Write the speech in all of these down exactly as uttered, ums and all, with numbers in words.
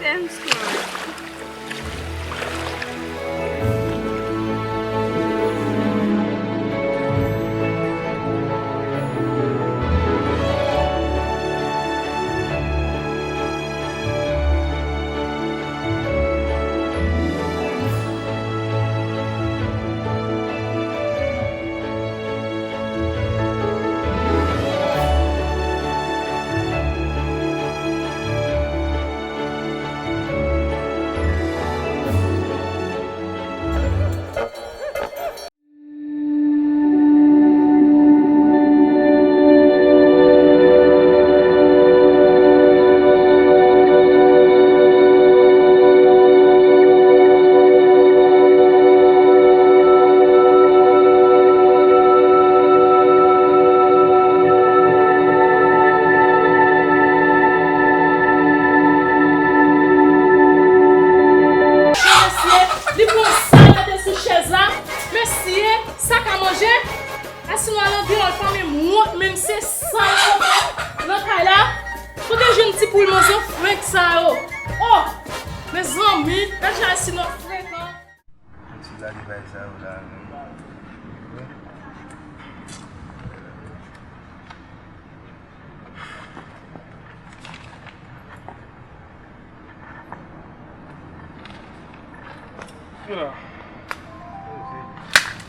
Thanks, Lord. Mesye, li pran sa l mete sou chèz la. Mesye, sa ka manje? Asinon al nan deyò, l pa menm wont, menm se sa l sot fè nan kay la. Kote jwenn ti poul manzè frenk sa yo? Oh! Mezanmi, gad jan Asinon frekan. Ti lage bay sa yo la menm. Kila?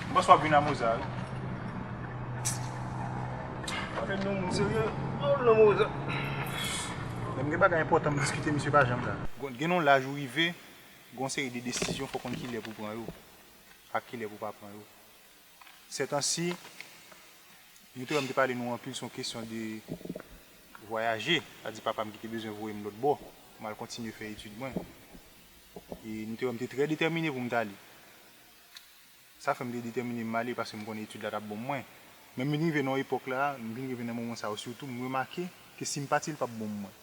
M panse w ap vin a Moza, wi. Pale nou moun serye. Pale nou Moza. Lè m gen bagay enpòtan m diskite, misye pa janm la. Gen yon laj ou rive, gen yon seri de desizyon fò w konn kilè pou pran yo, ak kilè pou pa pran yo. Sètansi, nou te wè m te pale nou anpil sou yon kesyon de vwayaje, sa di papa m ki te bezwen voye m lòt bò, m al kontinye fè etid mwen. E nou te wè m te trè detèmine pou m t ale. Sa fè m te detèmine m ale paske m konnen etid la t ap bon mwen. Men m vin rive nan yon epòk la, m vin rive nan moman sa yo sitou, m remake ke si m pati, l p ap bon mwen.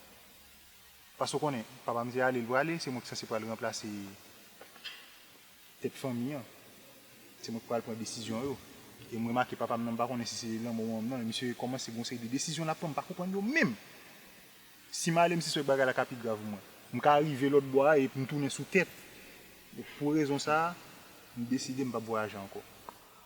Paske w konnen, papa m se ale l prale, se mwen ki sanse pral ranplase tèt fanmi an. Se mwen ki pral pran desizyon yo. E m remake papa m nan, m pa konnen si se lanmò ou anm nan, misye kòmanse gen yon seri de desizyon l ap pran, m pa konprann yo menm. Si m ale, m sispann bagay la ka pi grav pou mwen. M ka rive lòt bò a e m tounen sou tèt. Pou rezon sa a, m deside m p ap vwayaje ankò.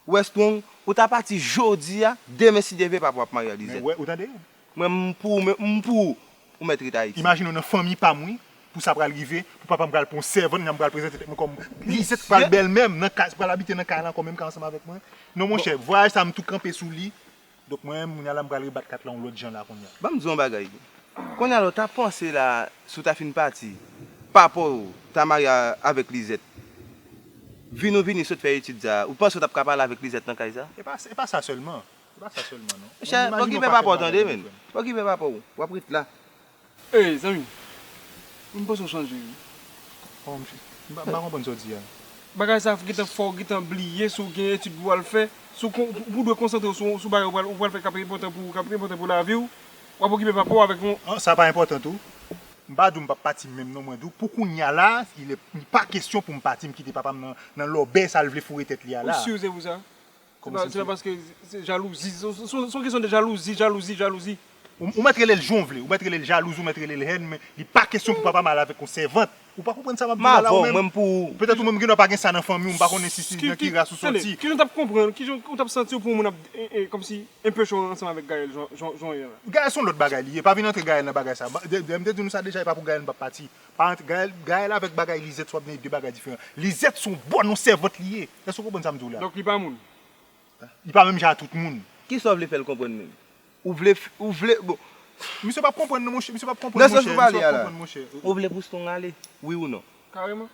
Wè Strong, ou ta pati jodi a, demen si Dye vle papa w ap marye ak Lizèt. Men wè, ou tande? Mwen, m pou ou, men, m pou ou, ou mèt ret Ayiti. Imajine w nan fanmi pa m, wi, pou sa pral rive, pou papa m pral pran yon sèvant, m pral prezante tèt mwen kòm Lizèt pral bèlmè m, nan kay, pral abite nan kay la ankò, menm kay ansanm avèk mwen. Non, monchè, vwayaj sa a, m tou kanpe sou li. Donk, mwen menm, kounye a la, m pral rebat kat la yon lòt jan la, kounye a. Ban m di w yon bagay. Kounye a la, w ta panse la, si w ta fin pati, papa w ta marye a-, avèk Lizèt. Vin ou vini sot fè etid sa a, ou panse w t ap ka pale avèk Lizèt nan kay sa a? E pa, e pa sa sèlman. Se pa sa sèlman, non. Monchè, pa okipe papa w tande, men. Pa okipe papa w. W ap ret la. Ey, zanmi m. M panse w chanje, wi. Kòman, monchè? M pa, m pa konprann sa w di a. Bagay sa gentan fè w gentan bliye si w gen etid pou w al fè. Si w kon-, ou dwe konsantre w sou, sou bagay ou pral, ou pral fè k ap enpòtan pou ou, k ap enpòtan pou lavi w. W ap okipe papa w avèk yon... Ah, sa pa enpòtan tou. M pa di w m p ap pati menm non, mwen di w, pou kounye a la, il est, li pa kesyon pou m pati, m kite papa m nan, nan lòbèy sa l vle foure tèt li a la. Ou si se pou sa? Se pa, se pa paske se jalouzi. Se, se, se yon kesyon de jalouzi, jalouzi, jalouzi. Ou, ou mèt rele l jan w vle, ou mèt rele l jalouzi, ou mèt rele l hèn, men li pa kesyon pou papa m al avèk yon sèvant. Ou pa konprann sa m ap di w la, la, ou menm? Mwen pou ou. Petèt ou menm gen dwa pa gen sa nan fanmi w, m pa konnen si, si nan ki ras ou soti. Kijan w t ap konprann, kijan w t ap santi w pou yon moun ap, e, e, kòmsi, enpeche w ansanm avèk Gaël, jan, jan, jan w ye la? Gaël se yon lòt bagay li ye, pa vin antre Gaël nan bagay sa. Ba-, de, de, m te di nou sa deja, e pa pou Gaël m p ap pati. Pa antre Gaël, Gaël avèk bagay Lizèt, se w ap gen de bagay diferan. Lizèt se yon bòn, yon sèvant li ye. Èske w konprann sa m di w la? Donk, li pa moun? Li pa menm jan a tout moun. Kisa w vle fè l konprann menm? Ou vle f-, ou vle, bon. Misye p ap konprann non, monchè. Misye p ap konprann, monchè. Nan sans ou pale a la, ou vle pou Strong ale? Wi ou non? Kareman.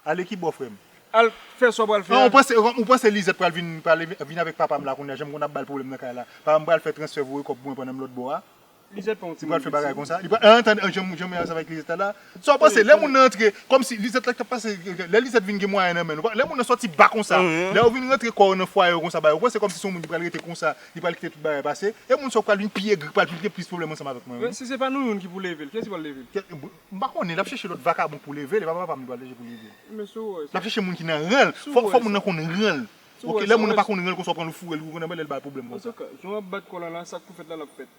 Ale ki bò, frè m? Al fè sa w pral fè a. Ou panse, ou panse Lizèt pral vin, pral vin avèk papa m la kounye a, jan m konn ap ba l pwoblèm nan kay la? Papa m pral fè transfè voye kòb pou mwen pandan m lòt bò a. Lizèt pa yon timoun. Li pral fè bagay konsa. Li pral, an, tande, an, jan, jan m ansanm avèk Lizèt la la. Sa w panse, lè moun nan antre, kòmsi Lizèt la k t ap pase, lè Lizèt vin gen mwayen nan men l, lè moun nan sòti ba konsa, lè yo vin rantre kò yo nan fwaye yo konsa, ba yo, ou panse kòmsi se yon moun ki pral rete konsa, li pral kite tout bagay pase? E moun sa yo pral vin pi egri, pral vin gen plis pwoblèm ansanm avèk mwen, wi. Men si se pa nou youn ki pou leve l, kiyès ki pral leve l? M pa konnen, l ap chèche lòt vakabon pou leve l, e pa papa m li pral chèche pou leve l. Men si w wè sa. L ap chèche moun ki nan ran l. Fò, fò moun nan konn ran l. Oke, lè moun nan pa konn ran l konsa, w pran l ou foure l, ou konn nan lè l bay pwoblèm konsa. Antouka, jan w ap bat kò w la la, sa k pou fèt la, l ap fèt.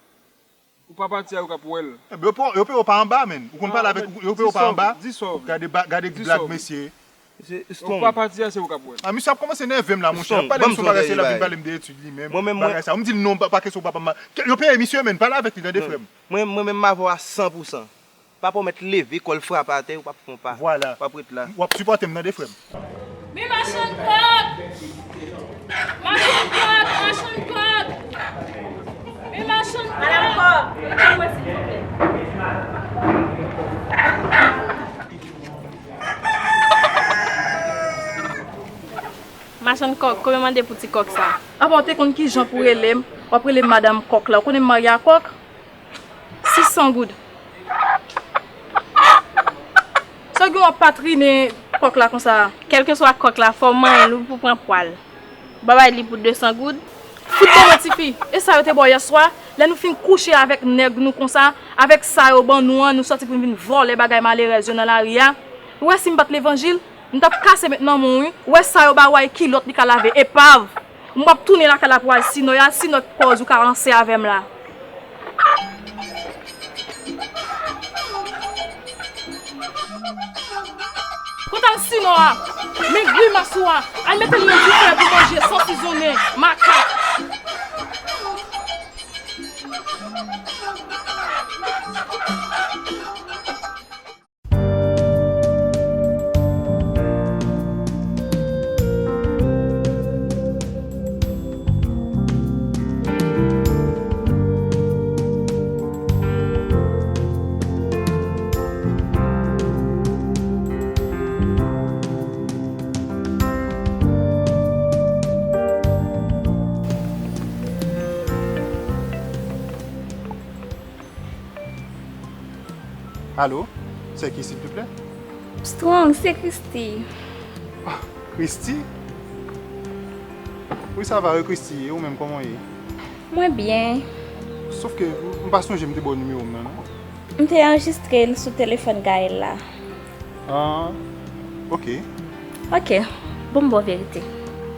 Ou pa pati a, yo k ap wè l. Yo peye w pa anba, menn. Ou konn pale avèk, yo peye w pa anba. Gade, gade blag mesye. Ou pa pati a, se ou k ap wè l. A, misye ap kòmanse nève m la, monchè. Ap pale m sou bagay, se l ap vin pale m de etid li menm. Bagay sa. Ou m di l non, pa kesyon ou papa m. Yo peye misye, menn. Pale avèk li, tande, frè m. Mwen menm, m avè w a san pou san. Papa w mèt leve kò l frape atè, ou p ap fè yon pa. Vwala. W ap ret la. W ap sipòte m, tande, frè m. Men machann kòk! Machann kòk! Machann kòk! Men machann kòk! Madanm kòk! Machann kòk, konbyen mande pou ti kòk sa? Apa w te konn kijan pou rele m? W ap rele m madanm kòk la. Ou konnen m marye a kòk? Sis san goud. Sa w gen w ap patrinen kòk la konsa? Kèlkeswa kòk la, fò w manyen l wi pou pran pwa l. Ou pa bay li pou de san goud? Fout ban mwen tifi. E sa yo te ba w yèswa? Lè nou fin kouche avèk nèg nou konsa, avèk sa yo ban nou an, nou sòti pou n vin vòlè bagay malerèz yo nan lari a. Ou wè si m pa t levanjil, m t ap kase met nan men w wi. Ou wè sa yo ba w a, e kilòt li ka lave, epav. M p ap tounen lakay la pou al Sinò, e al Sinò k kòz ou ka ranse avè m la. Kot al Sinò a? Men grimas ou a. Al mete l nan dife pou manje san sizonnen, makak. Alo, c'est qui, s'il te plaît? Strong, se Christy. Ah, Christy? Wi, sa va, wi, Christy. E ou menm, kòman w ye? Mwen byen. Sòf ke m, m pa sonje m te ba w nimewo m nan, non. M te anrejistre l sou telefòn Gaël la. Ah, ok. Ok, bon, m ba w verite.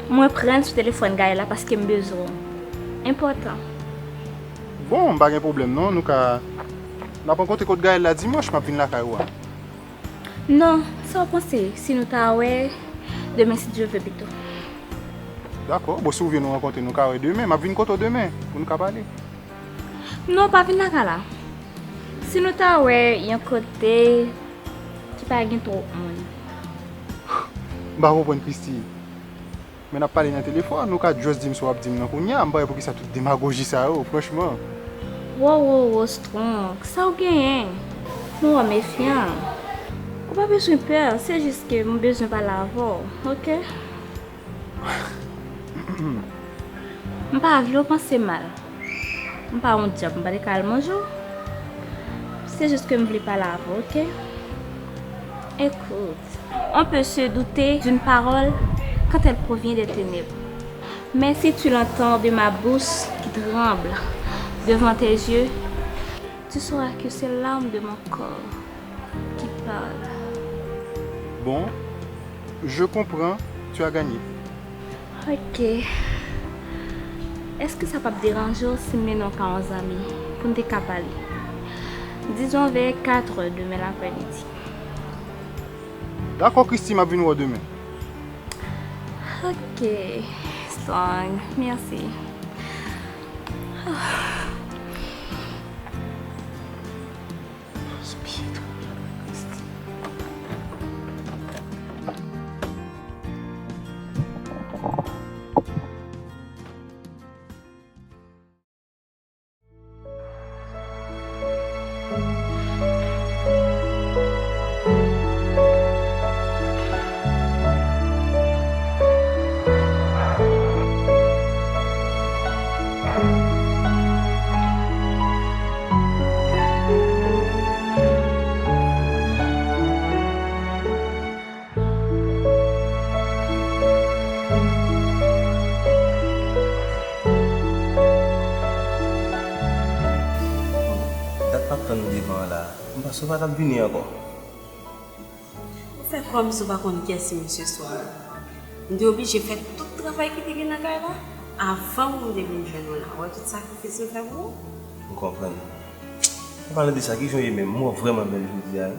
Mwen pran l sou telefòn Gaël la paske m bezwen w. Enpòtan. Bon, m pa gen pwoblèm non, nou ka, n ap rankontre kot Gaël la dimanch, m ap vin lakay ou a. Non, sa w panse si nou ta wè demen si Dye vle pito? Dakò, bon, si w vle nou rankontre, nou ka wè demen, m ap vin kote w demen pou nou ka pale. Non, pa vin lakay la. Si nou ta wè yon kote ki pa gen twòp moun. M pa konprann, Christy. Men n ap pale nan telefòn, ou ka just di m sa w ap di m nan kounye a, m pa wè poukisa tout demagoji sa yo, franchman. Wo, wo, wo, Strong, sa w genyen? Mwen wè w mefyan. Ou pa bezwen pè, se jis ke m bezwen pale avè w, oke? M pa vle w panse mal. M pa yon dyab, m pa te ka al manje w. Se jis ke m vle pale avè w, oke? Écoute, on peut se douter d'une parole quand elle provient des ténèbres. Mais si tu l'entends de ma bouche qui tremble devant tes yeux, tu sauras que c'est l'âme de mon corps qui parle. Bon, je comprends, tu as gagné. Ok. Èske sa p ap deranje w si m mennen w ka yon zanmi pou n te ka pale? Dizon vè kat è demen lapremidi. Dakò, Christy, m ap vin wè w demen. Ok, Strong, mèsi. Dat m ap tann ou devan an la. M panse w pa t ap vini ankò. Ou fè kòmsi w pa konn kiyès se mesye Strong. M te oblije fè tout travay ki te gen nan kay la avan pou m te vin jwenn ou la. Ou wè tout sakrifis m fè pou ou? M konprann. An palan de sa, kijan w ye menm? Ou vrèman bèl jodi a, wi.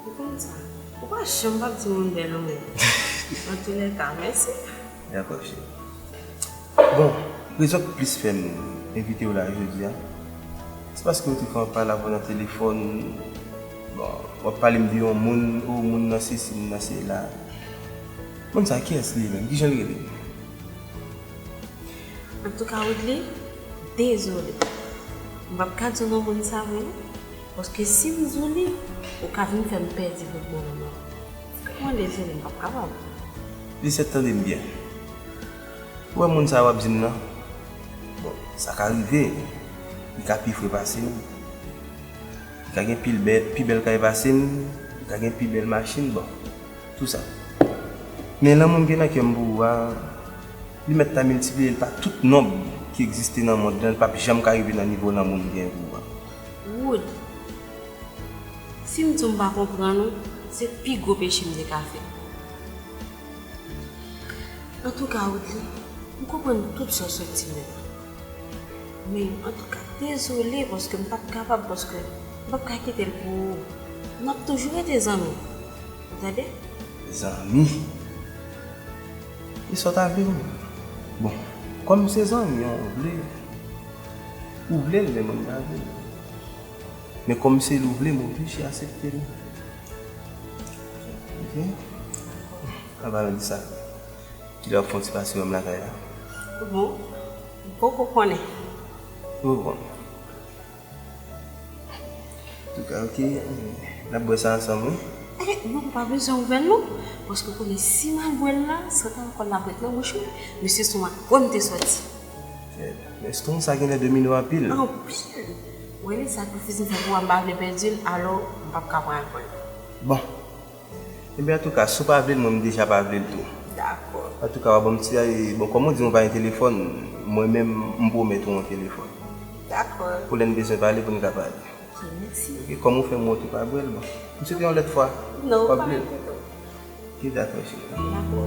Ou konn sa. Ou pa janm p ap di moun bèl ou menm. Antoulèka, mèsi. Dakò, cheri. Bon, rezon k plis fè m envite w la jodi a, se paske w te fè anpil avè w nan telefòn. Bon, w ap pale m de yon moun, o, moun nan sesi, moun nan sela. Moun sa, kiyès li ye menm? Kijan l rele? Antouka, Woodly, dezole. M p ap ka di w non moun sa vre, non. Paske si m di w li, ou ka vin fè m pèdi bout bò nan men w. Mwen dezole, m p ap kapab. Lisette, tande m byen. Ou wè moun sa w ap di m nan? Bon, sa ka rive. Li ka pi fre pase m. Li ka gen pi bèl, pi bèl kay pase m. Li ka gen pi bèl machin, bon. Tou sa. Men lanmou m gen nan kè m pou ou a, li mèt ta miltipliye l pa tout nonb ki egziste nan mond lan, li p ap janm ka rive nan nivo lanmou m gen pou ou a. Wood, si m di w m pa konprann ou, se pi gwo peche m te ka fè. Antouka, Woodly, m konprann tout sa w sot di menm. Men, antouka, dezole, paske m p ap kapab, paske m p ap ka kite l pou ou. N ap toujou rete zanmi. Ou tande? Zanmi? E sa w ta vle menm? Bon, kòm se zanmi an ou vle, ou vle l, men mwen m pa vle l. Men kòm se l ou vle, m oblije aksepte l. Ok? An palan de sa, kilè w ap fè yon ti pase wè m lakay la? Bon, m poko konnen. Ou bon. Antouka, ok, n ap bwè sa ansanm, wi. Eh, non, ou pa bezwen ouvè l, non. Paske w konnen si m al bwè l la, sa ta ankò l ap ret nan bouch mwen. Mesye, se yon ak bon m te sòti. Eh, men strong sa genlè domine w anpil. Anpil. Ou wè, sakrifis m fè pou w a, m pa vle pèdi l, alò, m p ap ka pran alkòl. Bon. Ebyen, antouka, si w pa vle l, mwen, m deja pa vle l tou. Dakò. Antouka, w a ban m ti, bon, kòm ou di, mwen pa gen telefòn, mwen menm, m pwomèt ou yon telefòn. Dakò. Pou lè n bezwen pale, pou n ka pale. Ok, mèsi. Ok, kòm ou fè m wont ou pa bwè l, bon. M swete yon lòt fwa. Non, w ap pa bwè l. Ok, dakò, cheri. Dakò.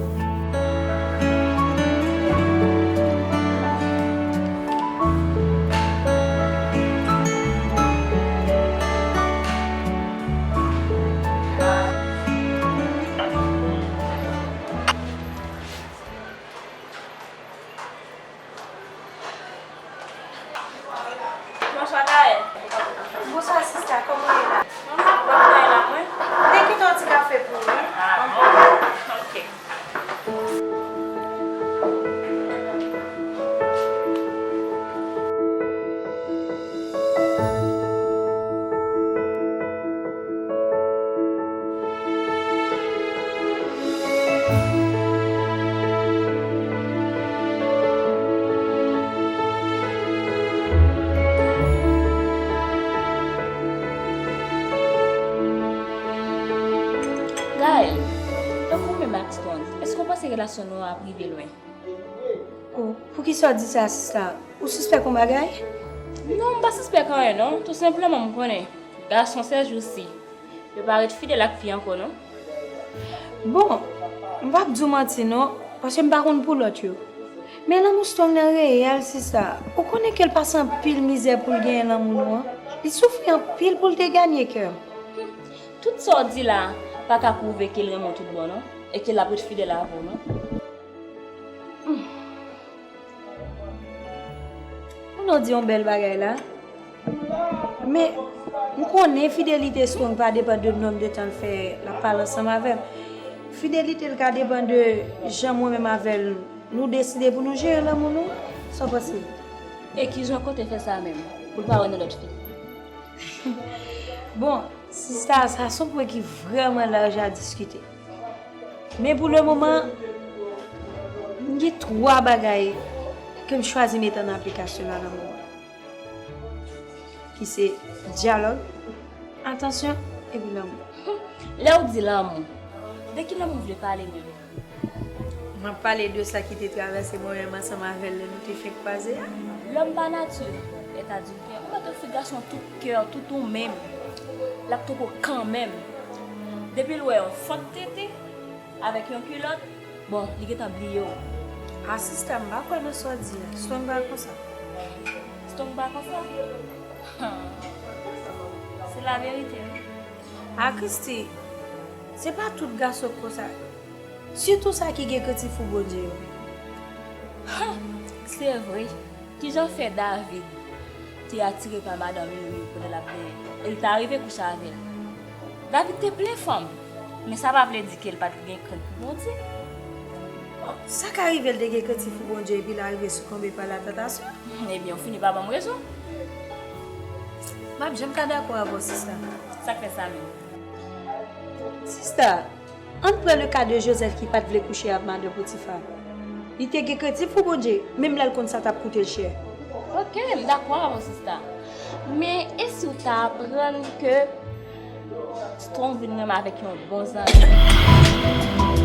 Bonswa, Gaëlle. Bonswa, sista. Kòman w ye la? Mwen, mwen, mwen, mwen la, mwen. M te kite yon ti kafe pou ou, wi. Ah, bon. Ok. Gaëlle, tankou ou menm ak Strong, èske w panse relasyon nou an ap rive lwen? Oh, poukisa w di sa, sista? Ou sispèk yon bagay? Non, m pa sispèk anyen non. Tou senpleman, m konnen gason sèjousi, yo pa ret fidèl ak fi ankò non. Bon, m p ap di w manti non, paske m pa konn pou lòt yo. Men lanmou Strong nan reyèl, sista. Ou konnen ke l pase anpil mizè pou l genyen lanmou nou an. Li soufri anpil pou l te ganye kè m. Tout sa w di la pa ka pwouve ke l renmen w tout bon non, e ke l ap ret fidèl avè w non. Ou non di yon bèl bagay la. Men, m konnen fidelite Strong pa depann de nonb de tan l fè l ap pale ansanm avè m. Fidelite l ka depann de jan mwen menm avè l nou deside pou nou jere lanmou nou. Sa w panse? E kijan w konte fè sa menm, pou l pa wè nan lòt fi? Bon, sista, sa se yon pwen ki vrèman laj a diskite. Men pou le moman, m gen twa bagay ke m chwazi mete an aplikasyon nan lanmou an, ki se dyalòg, atansyon, epi lanmou. Lè w di lanmou, de ki lanmou w vle pale menm? M ap pale de sa ki te travèse mwen menm ansanm avè l lè nou te fenk kwaze a. Lòm pa nati, èt adiltè. Ou mèt ofri gason tout kè w, tout ou menm. L ap twonpe w kanmenm. Depi l wè yon fant tete avèk yon kilòt, bon, li gentan bliye w. A sista, m pa kwè nan sa w di a. Strong pa konsa. Strong pa konsa? Hum. Laverite, wi. A Kristi, se pa tout gason k konsa. Sitou sa ki gen krentif pou Bondye yo. Ha! Se vre. Kijan fè David te atire pa madanm Iri pandan l ap benyen e l ta rive kouche avè l? David te plen fanm, men sa pa vle di ke l pa t gen krent pou Bondye. Bon, sa ka rive l te gen krentif pou Bondye epi l arive sikonbe pa latantasyon. Ebyen, ou fini pa ban m rezon. M ap janm ka dakò avè w, sista. Sa k fè sa menm? Sista, ann pran le ka de Jozèf ki pa t vle kouche ak madan Potifa. Li te gen krentif pou Bondye, menm lè l konn sa t ap koute l chè. Ok, m dakò avè w, sista. Men e si w ta aprann ke Strong vin renmen avèk yon bon zanmi?